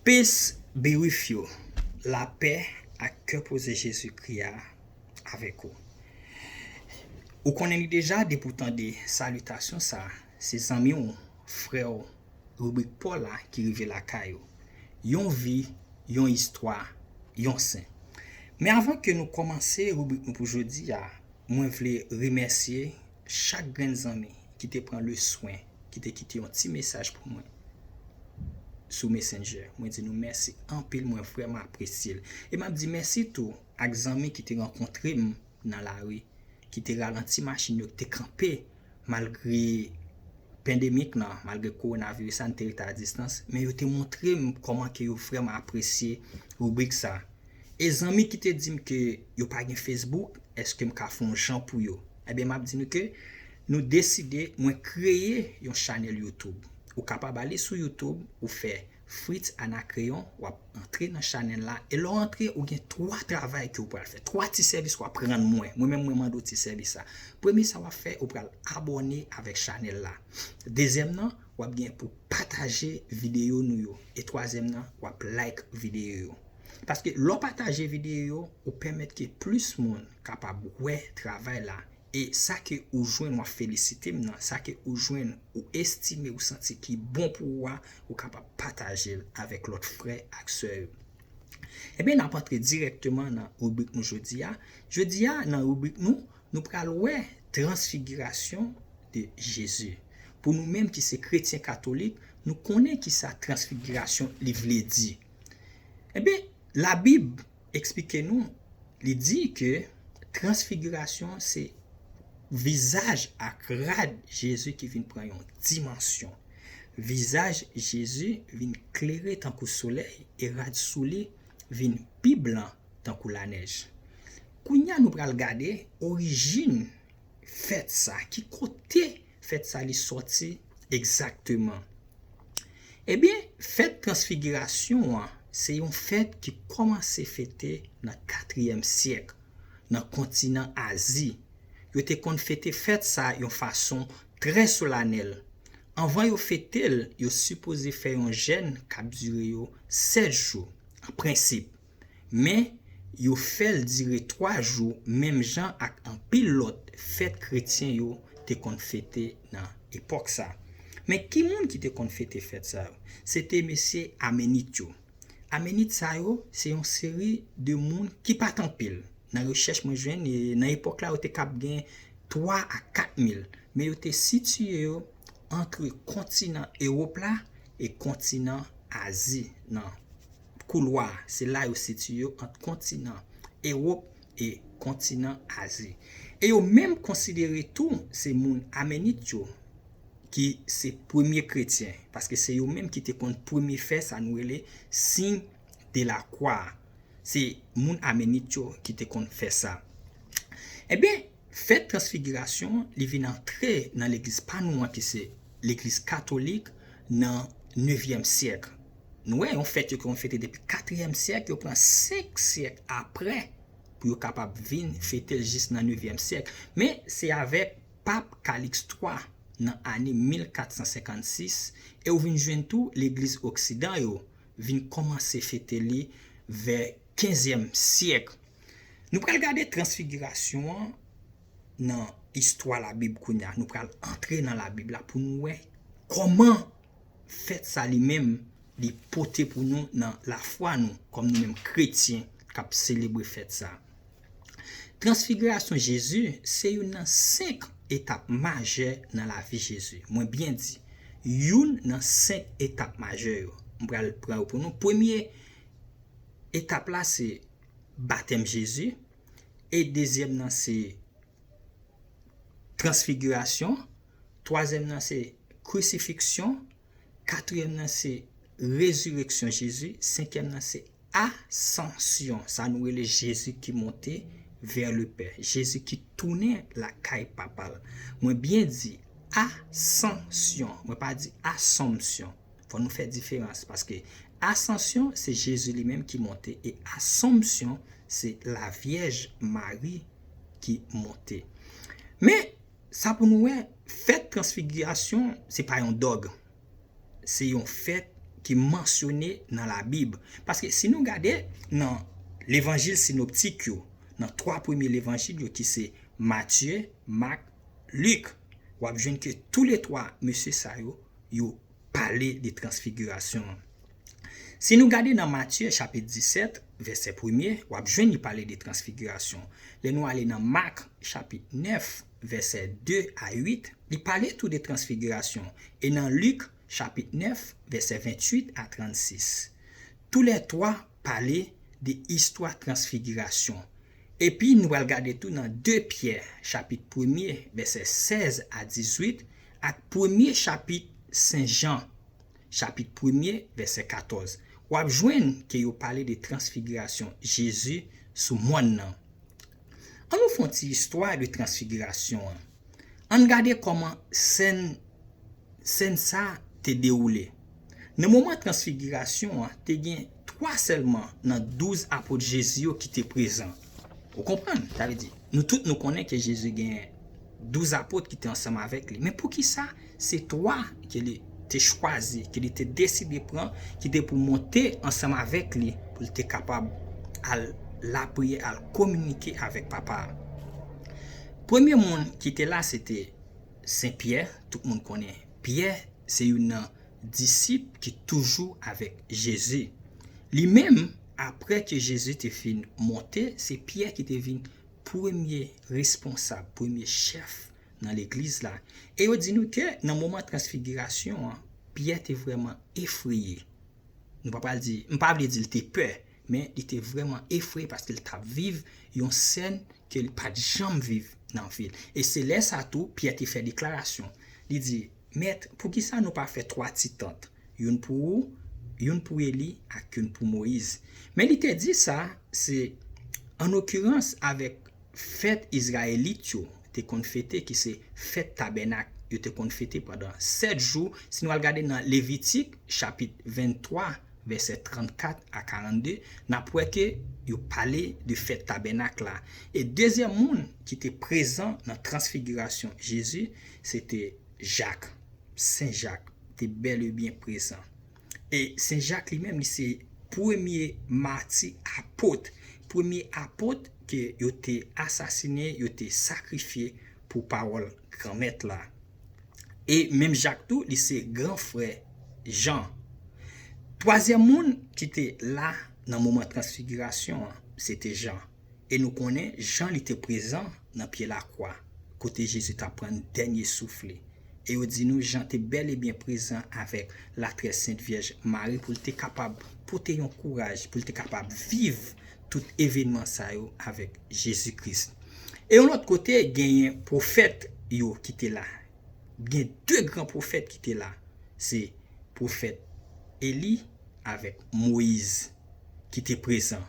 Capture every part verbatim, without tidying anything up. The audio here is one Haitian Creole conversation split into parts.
Peace be with you. Lapè ak kè poze Jezikri a avèk ou. Ou konnen li deja, depi w tande salitasyon sa, se zanmi w, frè w, ribrik Pòl la ki rive lakay ou. Yon vi, yon istwa, yon sen. Men avan ke nou kòmanse ribrik nou pou jodi a, mwen vle remèsye chak grenn zanmi ki te pran le swen, ki te kite yon ti mesaj pou mwen sou Messenger. Mwen di nou mèsi anpil, mwen vrèman apresye l. E m ap di mèsi tou ak zanmi ki te rankontre m nan lari, ki te ralanti machin yo, ki te kanpe malgre pandemik lan, malgre kowonaviris la, n te rete a distans, men yo te montre m kòman ke yo vrèman apresye ribrik sa. E zanmi ki te di m ke yo pa gen Facebook, èske m ka fè yon jan pou yo? Ebyen, m ap di nou ke nou deside, mwen kreye yon chanèl YouTube. Ou kapab ale sou YouTube, ou fè Fritz Anacreon, w ap antre nan chanèl la. E lè w antre, ou gen twa travay ke w pral fè. Twa ti sèvis w ap rann mwen. Mwen menm, mwen mande w ti sèvis sa. Premye sa w ap fè, ou pral abòne avèk chanèl la. Dezyèm nan, w ap gen pou pataje videyo nou yo. E twazyèm nan, w ap like videyo yo. Paske lè w pataje videyo yo, ou pèmèt ke plis moun kapab wè travay la. E sa ke ou jwenn, w ap felisite m nan, sa ke ou jwenn, ou estime, ou santi ki bon pou ou a, ou kapab pataje l avèk lòt frè ak sè yo. Ebyen, n ap antre dirèkteman nan ribrik nou jodi a. Jodi a, nan ribrik nou, nou pral wè transfigirasyon de Jezi. Pou nou menm ki se kretyen katolik, nou konnen ki sa transfigirasyon li vle di. Ebyen, Labib eksplike nou, li di ke transfigirasyon se vizaj ak rad Jezi ki vin pran yon dimansyon. Vizaj Jezi vin klere tankou solèy e rad sou li vin pi blan tankou lanèj. Kounye a nou pral gade orijin fèt sa, ki kote fèt sa li sòti egzakteman. Ebyen, fèt Transfigirasyon an se yon fèt ki kòmanse fete nan katriyèm syèk nan kontinan Azi. Yo te konn fete fèt sa yon fason trè solanèl. Anvan yo fete l, yo sipoze fè yon jèn k ap dire yo sèt jou, an prensip. Men, yo fè l dire twa jou, menm jan ak anpil lòt fèt kretyen yo te konn fete nan epòk sa. Men ki moun ki te konn fete fèt sa yo? Se te mesye Amenit yo. Amenit sa yo, se yon seri de moun ki pa t anpil. Nan rechèch mwen jwenn, e nan epòk la, yo te kab gen twa a kat mil. Men yo te sitiye yo antre kontinan Ewòp la e kontinan Azi, nan koulwa. Se la yo sitiye yo ant kontinan Ewòp e kontinan Azi. E yo menm konsidere tou se moun Amenit yo, ki se premye kretyen, paske se yo menm ki te konn premye fè sa nou rele siy de la kwa. Se moun Amenit yo ki te konn fè sa. Ebyen, fèt Transfigirasyon, li vin antre nan legliz pa nou an, ki se legliz katolik, nan nevyèm syèk. Nou wè, yon fèt yo konn fete depi katriyèm syèk, yo pran senk syèk apre pou yo kapab vin fete l jis nan nevyèm syèk. Men, se avèk Pap Kaliks twa nan ane mil kat san senkannsis, e ou vin jwenn tou legliz Oksidan yo vin kòmanse fete li vè kenzyèm syèk. Nou pral gade Transfigirasyon an nan istwa Labib kounye a. Nou pral antre nan Labib la pou nou wè kòman fèt sa li menm, li pote pou nou nan lafwa nou, kòm nou menm kretyen k ap selebre fèt sa. Transfigirasyon Jezi se youn nan senk etap majè nan lavi Jezi. Mwen byen di, youn nan senk etap majè yo. M pral pran yo pou nou. Premye etap la se batèm Jezi. E dezyèm nan se transfigirasyon. Twazyèm nan se krisifiksyon. Katriyèm nan se rezireksyon Jezi. Senkyèm nan se asansyon. Sa nou rele Jezi ki monte vè le Pè. Jezi ki tounen lakay Papa l. Mwen byen di asansyon. Mwen pa di asonmsyon. Fò nou fè diferans, paske asansyon se Jezi li menm ki monte e asonmsyon se Lavyèj Mari ki monte. Men, sa pou nou wè, fèt Transfigirasyon se pa yon dòg. Se yon fèt ki mansyone nan Labib. Paske si nou gade nan levanjil sinoptik yo, nan twa premye levanjil yo ki se Matye, Mak, Lik, w ap jwenn ke toulètwa mesye sa yo, yo pale de transfigirasyon an. Si nou gade nan Matye chapit disèt, vèsè premye, w ap jwenn li pale de transfigirasyon. Lè nou ale nan Mak chapit nèf, vèsè de a uit, li pale tou de transfigirasyon. E nan Lik chapit nèf, vèsè venntuit a trannsis. Toulètwa pale de istwa transfigirasyon. Epi nou pral gade tou nan de Pyè, chapit premye, vèsè sèz a dizuit, ak premye chapit Sen Jan, chapit premye, vèsè katòz. W ap jwenn ke yo pale de transfigirasyon Jezi sou mòn nan. Ann nou fè yon ti istwa de transfigirasyon an. Ann gade kòman sèn, sèn sa te dewoule. Nan moman transfigirasyon an, te gen twa sèlman nan douz apot Jezi yo ki te prezan. Ou konprann? Sa vle di, nou tout nou konnen ke Jezi gen douz apot ki te ansanm avèk li. Men poukisa se twa ke li te chwazi, ke li te deside pran, ki te pou monte ansanm avèk li, pou li te kapab al lapriyè, al kominike avèk Papa a? Premye moun ki te la, se te Sen Pyè. Tout moun konnen Pyè se youn nan disip ki toujou avèk Jezi. Li menm, apre ke Jezi te fin monte, se Pyè ki te vin premye responsab, premye chèf nan legliz la. E yo di nou ke nan moman transfigirasyon an, Pyè te vrèman efreye. Nou pa pral di, m pa vle di l te pè, men li te vrèman efreye paske l t ap viv yon sèn ke li pa t janm viv nan vi l. E se lè sa tou, Pyè te fè deklarasyon. Li di, Mèt, poukisa nou pa fè twa ti tant? Youn pou ou, youn pou Eli, ak youn pou Moyiz. Men li te di sa, se an okirans avèk fèt Izrayelit yo te konn fete, ki se fèt Tabènak, yo te konn fete pandan sèt jou. Si nou al gade nan Levitik, chapit venntwa, vèsè trannkat a karannde, n ap wè ke yo pale de fèt Tabènak la. E dezyèm moun ki te prezan nan transfigirasyon Jezi, se te Jak. Sen Jak te bèl e byen prezan. E Sen Jak li menm, li se premye mati apot, premye apot ke yo te asasinen, yo te sakrifye pou pawòl Granmèt la. E menm Jak tou, li se gran frè Jan. Twazyèm moun ki te la nan moman transfigirasyon an, se te Jan. E nou konnen Jan li te prezan nan pye lakwa, kote Jezi t ap pran dènye souf li. E yo di nou Jan te bèl e byen prezan avèk latrè Sent Vyèj Mari pou l te kapab pote yon kouraj, pou l te kapab viv tout evènman sa yo avèk Jezi Kris. E yon lòt kote, genyen pwofèt yo ki te la. Gen de gran pwofèt ki te la. Se pwofèt Eli avèk Moyiz ki te prezan.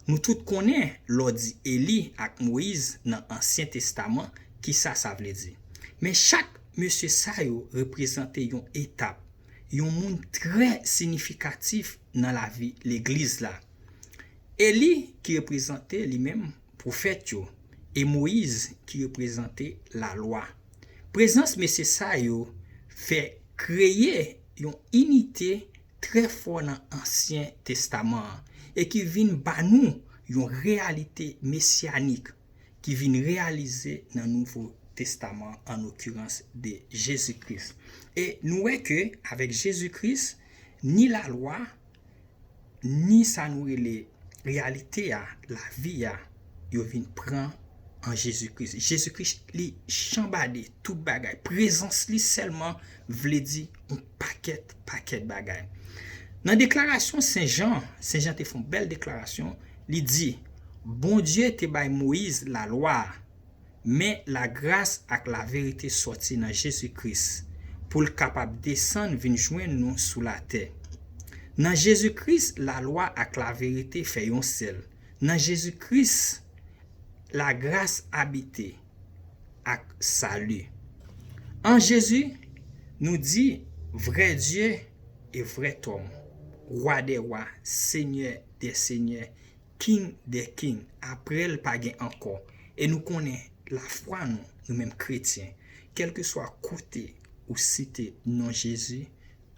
Nou tout konnen lè w di Eli ak Moyiz nan Ansyen Testaman, kisa sa vle di. Men chak mesye sa yo reprezante yon etap, yon moun trè siyifikatif nan lavi legliz la. Eli ki reprezante li menm pwofèt yo, e Moyiz ki reprezante lalwa. Prezans mesye sa yo fè kreye yon inite trè fò nan Ansyen Testaman an, e ki vin ba nou yon reyalite mesyanik ki vin reyalize nan Nouvo Testaman, an okirans de Jezi Kris. E nou wè ke avèk Jezi Kris, ni lalwa, ni sa nou rele reyalite a, lavi a, yo vin pran an Jezi Kris. Jezi Kris, li chanbade tout bagay. Prezans li sèlman vle di yon pakèt, pakèt bagay. Nan deklarasyon Sen Jan, Sen Jan te fè yon bèl deklarasyon, li di, Bondye te bay Moyiz lalwa a, men lagras ak laverite sòti nan Jezi Kris, pou l kapab desann vin jwenn nou sou latè. Nan Jezi Kris, lalwa ak laverite fè yon sèl. Nan Jezi Kris, lagras abite ak sali. An Jezi, nou di, vrè Dye e vrè tòm, Wa dè wa, Senyè dè senyè, King dè king, apre l pa gen ankò. E nou konnen lafwa nou, nou menm kretyen, kèlkeswa kote ou site non Jezi,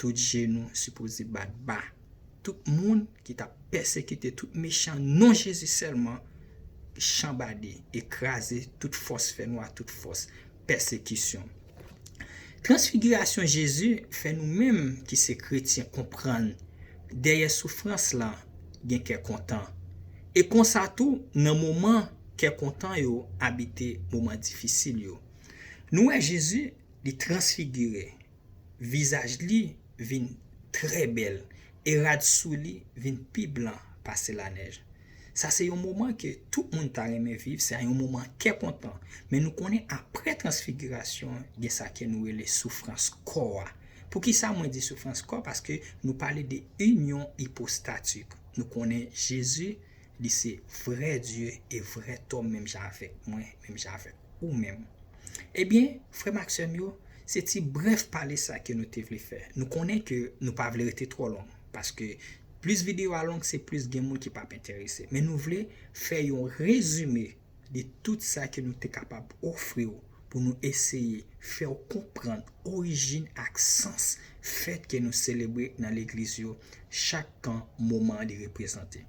Tout jenou sipoze bat ba. Tout moun ki t ap pèsekite, tout mechan, non Jezi sèlman, chanbade e kraze tout fòs fènwa, tout fòs pèsekisyon. Transfigirasyon Jezi fè nou menm ki se kretyen konprann dèyè soufrans la gen kè kontan. E konsa tou, nan moman kè kontan yo abite moman difisil yo. Nou wè Jezi, li transfigire. Vizaj li vin trè bèl e rad sou li vin pi blan pase lanèj. Sa se yon moman ke tout moun ta renmen viv, se yon moman kè kontan. Men nou konnen apre transfigirasyon, gen sa ke nou rele soufrans kò a. Poukisa mwen di soufrans kò? Paske nou pale de inyon ipostatik. Nou konnen Jezi, li se vrè Dye e vrè tòm menm jan avèk mwen, menm jan avèk ou menm. Ebyen, frè m ak sè m yo, se ti brèf pale sa ke nou te vle fè. Nou konnen ke nou pa vle rete twò long, paske plis videyo a long, se plis gen moun ki p ap enterese. Men nou vle fè yon rezime de tout sa ke nou te kapab ofri w pou nou eseye fè w konprann orijin ak sans fèt ke nou selebre nan legliz yo, chak kan moman an li reprezante.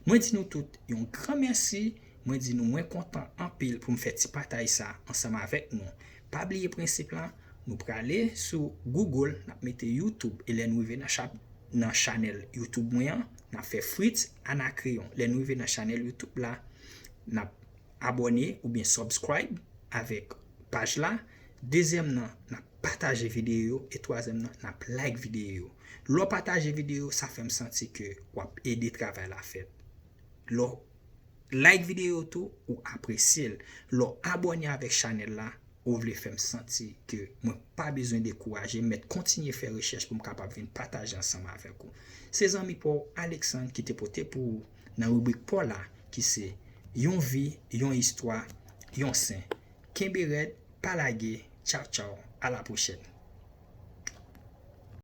Mwen di nou tout yon gran mèsi. Mwen di nou, mwen kontan anpil pou m fè ti pataj sa ansanm avèk nou. Pa bliye prensip la, nou prale sou Google, n ap mete YouTube, e lè nou rive nan, nan chanèl YouTube mwen an, n ap fè Fritz Anacréon. Lè nou rive nan chanèl YouTube la, n ap abòne oubyen subscribe avèk paj la. Dezyèm nan, n ap pataje videyo yo. E twazyèm nan, n ap like videyo yo. Lè w pataje videyo, sa fè m santi ke w ap ede travay la fèt. Lè w like videyo tou, ou apresye l. Lè w abòne avèk chanèl la, ou vle fè m santi ke mwen pa bezwen dekouraje, m mèt kontinye fè rechèch pou m kapab vin pataje ansanm avèk ou. Se zanmi pa w Alexandre ki te pote pou ou nan ribrik pa w la, ki se yon vi, yon istwa, yon sen. Kenbe rèd, pa lage, tchaw tchaw, a la pwochèn.